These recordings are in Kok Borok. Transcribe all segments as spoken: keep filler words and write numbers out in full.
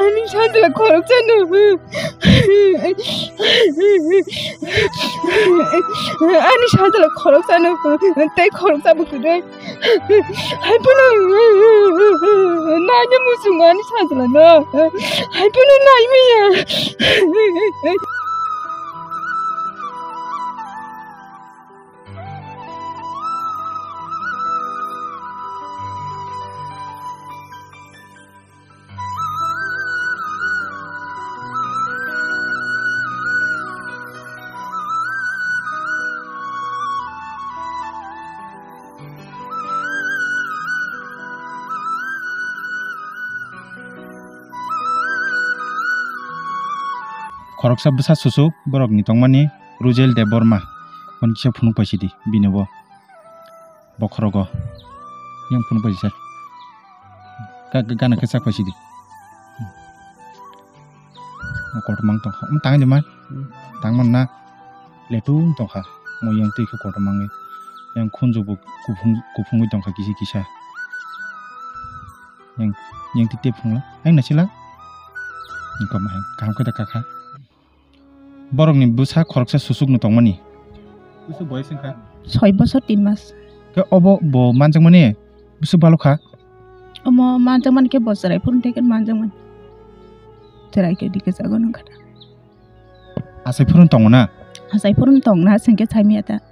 Ani sajla khoroksa no. Ani sajla khoroksa no. Tei khoroksa bo kwrwi. Hai phano naina muchungo ani sajla no. Hai phano naimaya. Khoroksa bwsa susuk borokni tongmani Rujel Debbarma, hwn kisa phunuk paisidi bini bo bokhorogo yang phunuk paisisa. Ga-, ga-, gana khe chak paisidi. Kotorma wng tongkha. Wng tangdi man. Hmm. Tangmani na. Letung tongkha. Mo yang twi khe kotorma wngwi. Yang khunju bo kuphung, kuphungwi tongkha kisa kisa. Yang, yang twi tei phungla. Yang nasila. Wngkha ma hai. Kaham khe da kakha. Borokni bwsa khoroksa susukno tongmani. Bwswk boyes wngkha? Soi bosor tin mas. Khe obo bo manjakmani bwswk balo kha? Omo manjakmani khe bo chwrai phuru tei khe manjakmani. Chwrai khe dike chago nung kha da. Achai phuru tongo na? Achai phuru tong na, chwng khe saimaya ta.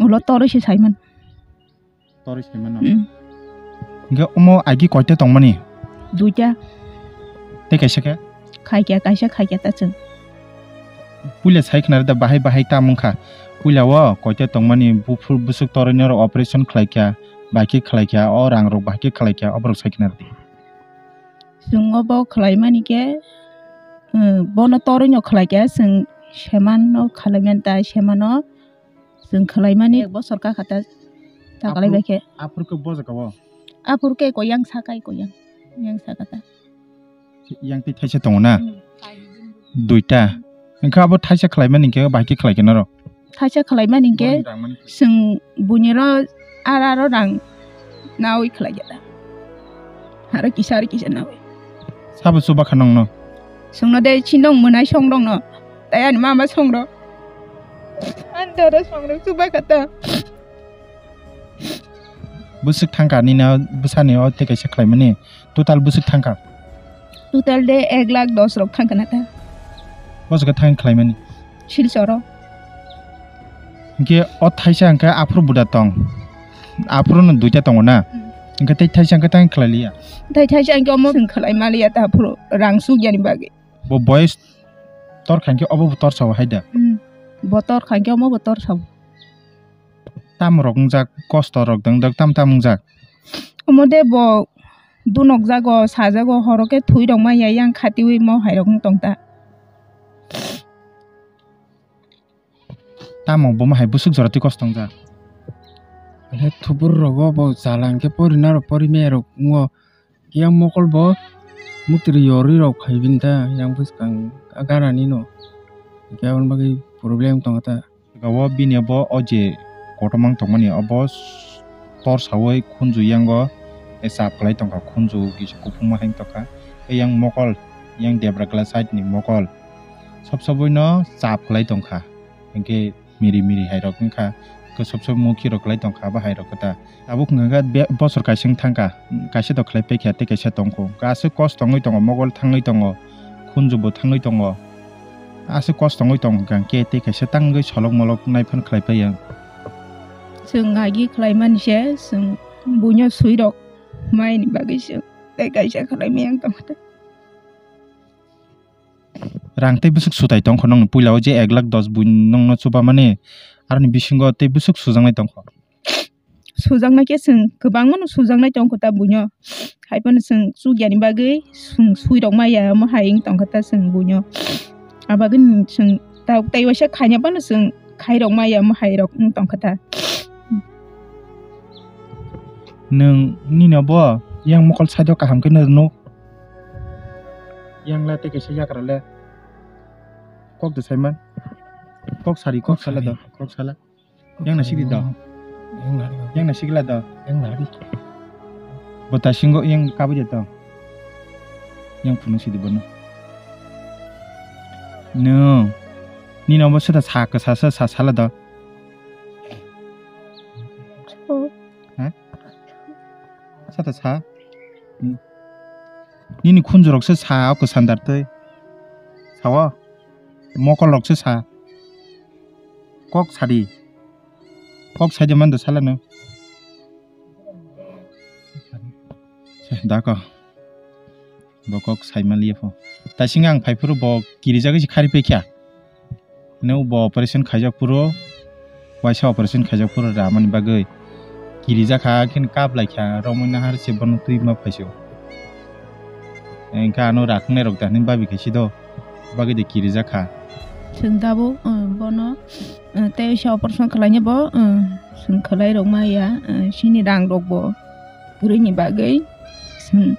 Ulo torwi se saiman. Torwi se mano. Mm. Hingke omo agi koita tongmani? Duita. Tei kaisa khe? Khaikya, kaisa khaikya ta chwng. Puila sai khna rwda bahai bahai tam wngkha. Puila o koita tongmani buphur bwswk torwi norok operation khlaikya, bahai khe khlaikya, o rang rok bahai khe khlaikya, oborok sai khna rwdi. Chwng obo khlaimani khe, eh, bono torwi no khlaikya, chwng semano khlaimani ta semano. Chwng khwlaimani ek bosor kakha ta, ta aphuru, khlaibai khe. Aphuru khe bo jaga o? Aphuru khe koyang sakai koyang, yang saka ta. Yang tei thaisa tongo na? Hmm. Duita. Wngkha abo thaisa khwlaimani hwnkhe bahai khe khlai khe norok? Thaisa khwlaimani hwnkhe borokni rang mani khe? Chwng buini ro ar aro rang nawi khlai khe ta. Aro kisa, aro kisa nawi. Sabo chuba kha nongno? Chwngno de chindong mwnai song rokno. Tei ani mama song rok. Ani dada song rok chuba kha ta. Bwswk thangkha nini o bwsani o tei kaisa khlaimani? Total bwswk thangkha? Total de ek lakh dos rok thangkha na ta. Bwswk khe thang khlaimani? Silchoro. Hingke o thaisa hingke aphuru buda tong. Aphuru no duita tongo na? Hmm. Hingke tei thaisa hingke tang khlai liya? Tei thaisa hingke omo chwng khlai ma liya ta aphuru rang suk yani bagwi. Bo boyes tor kha hingke obo bo tor sao hai da? Hmm. Bo tor kha hingke omo bo tor sao. Tam rok wngjak, kosto rok dwng dwk tam tam wngjak? Omo de bo dunok jago, sajago, horo khe thwi rok ma ya yang khatiwi mo hai rok wng tong ta. Tamo bo ma hai bwswk jora twi kosto wngjak? Ani thubur rogo bo chala hwnkhe pori naro pori maya rok wngo. Yang mokol bo mukti ri yorwi rok phai bini ta yang bwskang a gana ni no. Hwnkhe aboni bagwi problem tongo ta. Jaga o bini bo o je kotorma wng tongmani obo s-, tor sawi khunju yango chap kwlai tongkha, khunju kisa kuphungma hai tongkha. Tei yang mokol, yang debra glass side ni mokol sob sobwi no chap kwlai tongkha. Hwnkhe miri miri hai rok wngkha, khe sob sob mukhi rok kwlai tongkha abo hai rok khe ta. Tabuk hwnkha khe be-, bosor kaisa wng thangkha, kaisa to khlai paikha tei kaisa tongkho. Aswk kosto wngwi tongo, mokol thangwi tongo, khunju bo thangwi tongo. Aswk kosto wngwi tongkha hwnkhe tei kaisa tangwi solok molok naiphano khlai paiya. Chwng agi khlaimani se, chwng buino swi rok maini bagwi chwng tei kaisa khlai maya wng tongkha. Rang tei bwswk sutai tongkho nongni puila o je ek lakh dos buino nongno chubamani, aroni bisingo tei bwswk sujaknai tongkho? Sujaknai khe chwng kwbangmano sujaknai tongkho ta buino. Haiphano chwng chukyani bagwi chwng swi rok maya omo hai wng tongkha ta chwng buino. Abagwi chwng ta-, tei waisa khaina phano chwng khairok maya omo hai rok wng tongkha ta. Nwng nini bo yang mokol side o kaham khe nw nuk? Yang le tei kaisa yagra le. Kok de saiman. Kok sari, kok sala do, kok sala. Yang na sigi do. Yang na sigi la do. Yang na ri. Bo ta singo yang kabui de to. Yang phunuk sidi bono. Nwng nini omo seta sa kwsa sa sa sala do. Ha? Seta sa. Nini khunjurok se sa o kwsandar twi. Sawa? Mokol rok se sa. Kok sadi. Kok saidi man da sala no. Dako. Bo kok sai man liya pho. Taising ang phai phuru bo kirijagwi se khari pekha. Nw bo operation khaijak phuru, waisa operation khaijak phuru ramani bagwi kirijak kha, khen kap lai kha, romwi nahar se bono twi ma phaisu. Engkha ano rakhnai rok da hinwi babi khaisi do, bagwi de kirijak kha. Chwng tabuk, uh, bono, uh, tei se operation khlaina bo, uh, chwng khlai rok ma ya, uh, sini rang rok bo kwrwini bagwi chwng.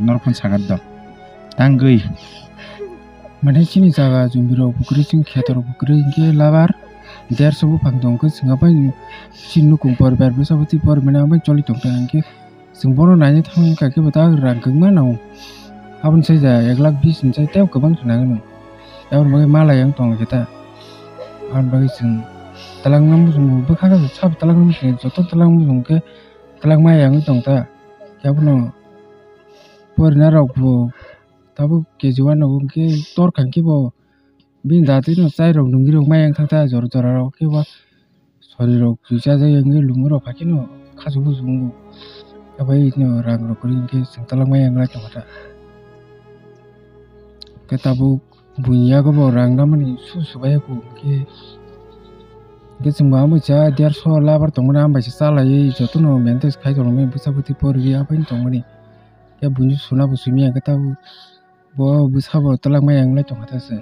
Norok phano sagat do. Tangwi. Mane chini jaga jumbi rok bo kwrwi, chini kheto rok bo kwrwi, hinkhe labar derso buphang tong khe, chwng abai chini nukung poribar bwsa bwtwi poribar abai choli tong kha, hinkhe chwng bono naina thangwi kha khe bo ta rang kwbangma nango. Aboni sai ja ek lakh bis hinwi sai tei kwbang se nangwi nw. Aboni bagwi malai ang tong khe ta. Aboni bagwi chwng twlangma muchung bwkha khe sabo twlangma muchung, joto twlangma muchung khe twlangma yang tong ta. Khe abono porina rok bo tabuk K G one rok hwnkhe tor kha khe bo bini dati no chai rok nungwi rok ma yang thang ta jora jora rok khe ba sori rok chajak yang lumui rok phai khe no khasu busu wngo. Abai no rang rok kwrwi hwnkhe chwng twlangma yang lai tongkha ta. Khe tabuk buini yago bo rang namani su su bai khe hwnkhe chwng bo amo cha derso labar tongmani, amo bai se chalaiwi jotono maintain khai tongmani, bwsa bwtwi poriwi abai tongmani. Khe buini suna bo simi ya khe tabuk. Bo bwsa bo twlangma yang lai tongkha ta se.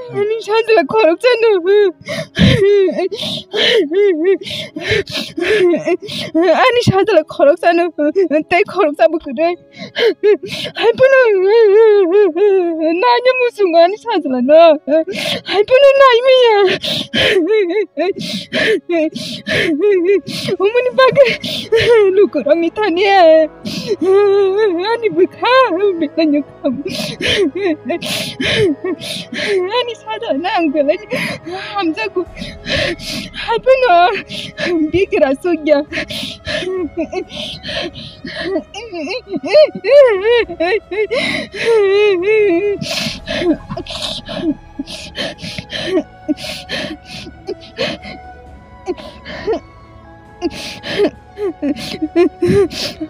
Ani sajla khoroksa no. Ani sajla khoroksa no. Tei khoroksa bo kwrwi. Hai phano naina muchungo ani sajla no. Hai phano nai maya. Umuni bagwi lukurokni thani ani bwkha belai no kham. Ani sajla no ang belai hamjago. Hai phano bikra sugya.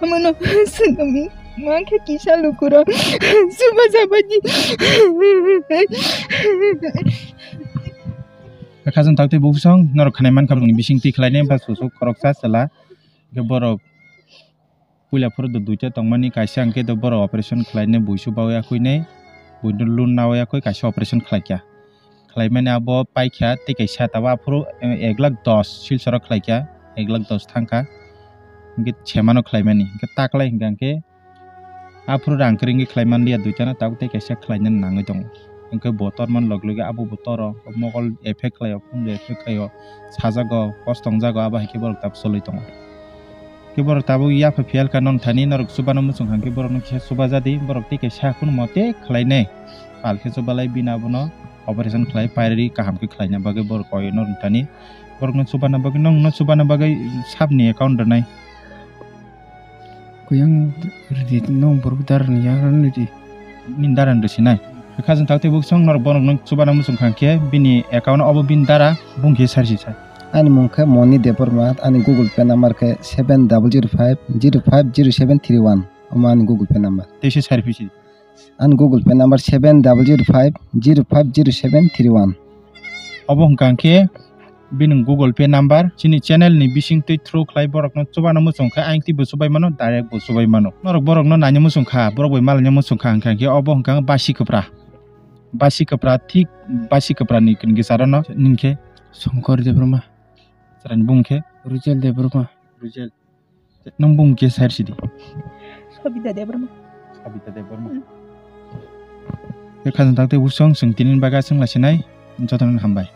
Amono swnami mankhe kisa lukuro suba jabadi. Khajang takti bufsong norok khanai mankha bwrwini bising twi khlainai ba susuk khoroksa chwla. Hwnkhe borok puila phuru do duita tongmani, kaisa hwnkhe do borok operation khlainai buisu bawi yakui nai, buino lun nawi yakui kaisa operation khlaikha. Khlaimani abo paikha tei kaisa tabuk aphuru, eh, ek lakh dos Silcharo khlaikha, ek lakh dos thangkha. Hwnkhe semano khlaimani, hwnkhe taklai hwnkha hwnkhe aphuru rang kwrwi wngwi khlaimanliya duitano, tabuk tei kaisa khlainani nangwi tongo. Hwnkhe bo tormani log logi abo bo toro, mokol effect khlaio, phunjo effect khlaio, sajago, kostong jago, abo hai khe borok tabuk cholwi tongo. Khe borok tabuk yapha phiyal kha nong thani norok chubana muchung kha hwnkhe borokno kisa chuba jadi, borok tei kaisa kheno mote khlainai. Pal khe chubalai bini abono operation khlai pairwi kaham khe khlaina bagwi borok koi norok thani. Borokno chubana bagwi, nongno chubana bagwi sabni account rwnai. Kuyang ridi nong borok darani yaran ridi. Nini darani rwsinai. Khajang takte buksong norok borokno chubana muchung kha khe bini account obo bini dara bung khe sarsi sa. Ani mung khe Moni Debbarma, ani Google Pay number khe seven double zero five zero five zero seven three one. Omo ani Google Pay number. Teisa sarpisi. Ani Google Pay number seven double zero five zero five zero seven three one. Obo hwnkha khe bini Google Pay number chini channel ni bising twi through khlai borokno chubana muchung kha, ang twi bo chubai mano, direct bo chubai mano. Norok borokno naina muchung kha, borok bai malaina muchung kha, hwnkha khe obo hwnkha basi kwpra. Basi kwpra thik basi kwpra ni kwrwngkhe charano nini khe Shankar Debbarma. Charani bung khe Rujel Debbarma. Rujel. Nang bung khe sair sidi. Sabita Debbarma. Sabita Debbarma. Hmm. Khe khajang takte buksong chwng tini bagwi chwng laisinai jotono hambai.